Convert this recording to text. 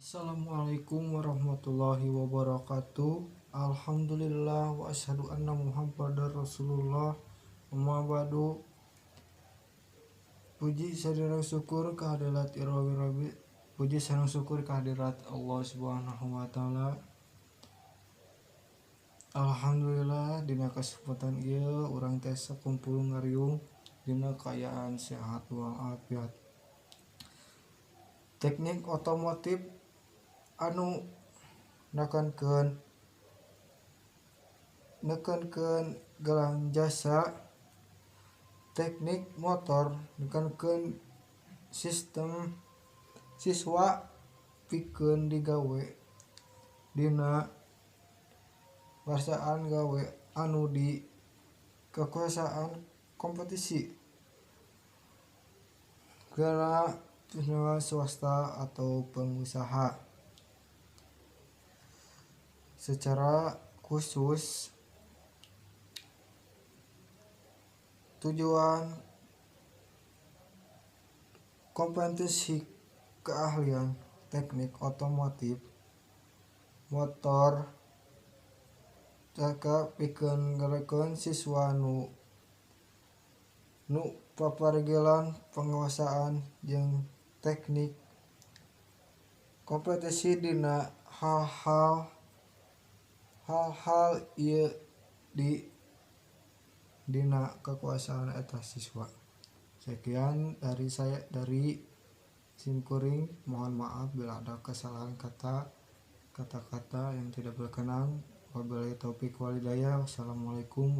Assalamualaikum warahmatullahi wabarakatuh. Alhamdulillah wa asyhadu anna Muhammadar Rasulullah. Amma ba'du. Puji sareng syukur kehadirat Rabbi. Puji sareng syukur kehadirat Allah Subhanahu wa taala. Alhamdulillah dina kesempatan ieu urang teh sakumpul ngariung dina kaayaan sehat walafiat. Teknik otomotif anu nekankeun gelang jasa teknik motor nekankeun sistem siswa pikeun digawe dina ngarasaan gawe anu di kekuasaan kompetisi geura swasta atau pengusaha. Secara khusus tujuan kompetensi keahlian teknik otomotif motor jaka pikeun ngarakeun siswa nu paparegelan penguasaan jeung teknik kompetensi dina hal-hal ieu di dina kekuasaan eta siswa. Sekian dari saya, dari simkuring, mohon maaf bila ada kesalahan kata-kata yang tidak berkenan. Wabillahi taufik walhidayah. Wassalamualaikum.